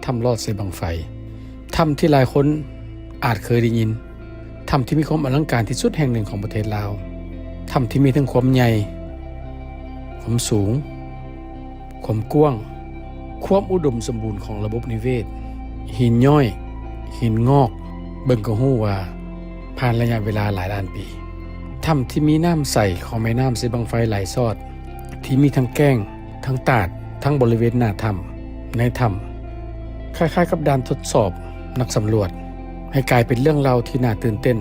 ຖ້ຳລອດເຊບັ້ງໄຟ, ຖ້ຳທີ່ຫຼາຍຄົນອາດເຄີຍໄດ້ຍິນ, ຖ້ຳທີ່ມີຄວາມອະລັງການທີ່ສຸດແຫ່ງໜຶ່ງຂອງປະເທດລາວ, ຖ້ຳທີ່ມີທັງຄວາມໃຫຍ່, ຄວາມສູງ, ຄວາມກວ້າງ, ຄວາມອຸດົມສົມບູນຂອງລະບົບນິເວດ, ຫີນຍ້ອຍ, ຫີນງອກ, ເບິ່ງກໍຮູ້ວ່າຜ່ານໄລຍະເວລາຫຼາຍລ້ານປີ. ຖ້ຳທີ່ມີນ້ຳໃສຂອງແມ່ນ້ຳເຊບັ້ງໄຟໄຫຼຊອດ, ທີ່ມີທັງແກ້ງ, ທັງຕາດ, ທັງບໍລິເວນໜ້າຖ້ຳ, ໃນຖ້ຳ, ຄ້າຍໆກັບດ່ານທົດສອບນັກສຳຫຼວດ, ໃຫ້ກາຍເປັນເລື່ອງເລົ່າທີ່ໜ້າຕື່ນເຕັ້ນ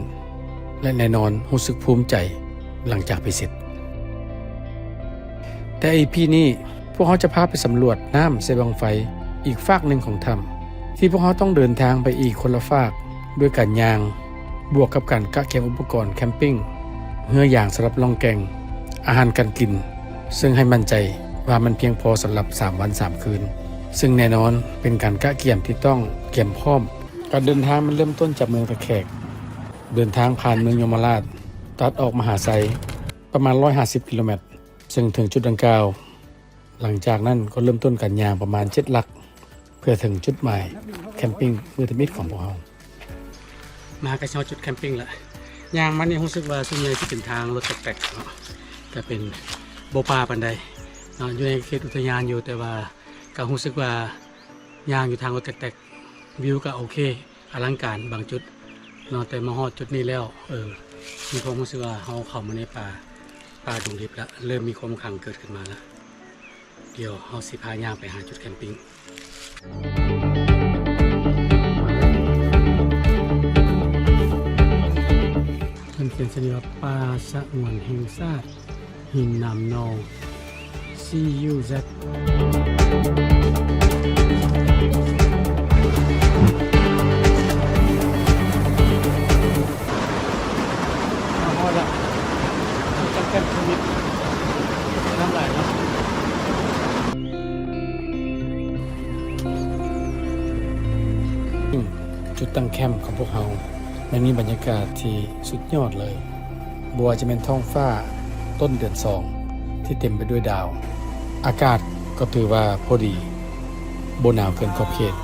ແລະ ແນ່ນອນຮູ້ສຶກພູມໃຈຫຼັງຈາກໄປເສັດ. ແຕ່ອີພີນີ້ ພວກເຮົາຈະພາໄປສຳຫຼວດນ້ຳເຊບັ້ງໄຟອີກຟາກໜຶ່ງຂອງຖ້ຳ ທີ່ພວກເຮົາຕ້ອງເດີນທາງໄປອີກຄົນລະຟາກ ດ້ວຍການຍ່າງ ບວກກັບການກະກຽມອຸປະກອນແຄມປິງ, ເຮືອຢາງສຳລັບລ່ອງແກ່ງ, ອາຫານການກິນ, ເຊິ່ງໃຫ້ໝັ້ນໃຈວ່າມັນພຽງພໍສຳລັບສາມວັນສາມຄືນ, ເຊິ່ງແນ່ນອນເປັນການກະກຽມທີ່ຕ້ອງກຽມພ້ອມ. ການເດີນທາງມັນເລີ່ມຕົ້ນຈາກເມືອງທ່າແຂກ, ເດີນທາງຜ່ານເມືອງຍົມມະລາດ, ຕັດອອກມະຫາໄຊ ປະມານຮ້ອຍຫ້າສິບກິໂລແມັດ, ເຊິ່ງເຖິງຈຸດດັ່ງກ່າວ, ຫຼັງຈາກນັ້ນກໍເລີ່ມຕົ້ນການຍ່າງປະມານເຈັດຫຼັກ ເພື່ອເຖິງຈຸດໝາຍແຄມປິງມື້ທຳອິດຂອງພວກເຮົາ. ມາໃກ້ຊິຮອດຈຸດແຄມປິງລະ. ຍ່າງມານີ້ຮູ້ສຶກວ່າສ່ວນໃຫຍ່ຊິເປັນທາງລົດຕອກແຕກເນາະ, ກະເປັນບໍ່ປ່າປານໃດເນາະ, ຢູ່ໃນເຂດອຸທະຍານຢູ່, ແຕ່ວ່າກະຮູ້ສຶກວ່າຍ່າງຢູ່ທາງລົດຕອກແຕກ, ວິວກະໂອເຄ, ອະລັງການບາງຈຸດເນາະ, ແຕ່ມາຮອດຈຸດນີ້ແລ້ວ ເອີ ມີຄວາມຮູ້ສຶກວ່າເຮົາເຂົ້າມາໃນປ່າ, ປ່າດົງດິບລະ, ເລີ່ມມີຄວາມຄັງເກີດຂຶ້ນມາລະ. ດຽວເຮົາຊິພາຍ່າງໄປຫາຈຸດແຄມປິງ. ເພິ່ນຂຽນໃສ່ນີ້ວ່າ ປ່າສະຫງວນແຫ່ງຊາດຫີນໜາມໜໍ່ ຊີຢູແຊັດ. ມາຮອດລະ ຈັງແຄມທຳອິດ ນ້ຳຫຼາຍເນາະ. ຈຸດຕັ້ງແຄມຂອງພວກເຮົາ ມັນມີບັນຍາກາດທີ່ສຸດຍອດເລີຍ, ບໍ່ວ່າຈະແມ່ນທ້ອງຟ້າຕົ້ນເດືອນສອງທີ່ເຕັມໄປດ້ວຍດາວ, ອາກາດກໍຖືວ່າພໍດີ, ບໍ່ໜາວເກີນຂອບເຂດ.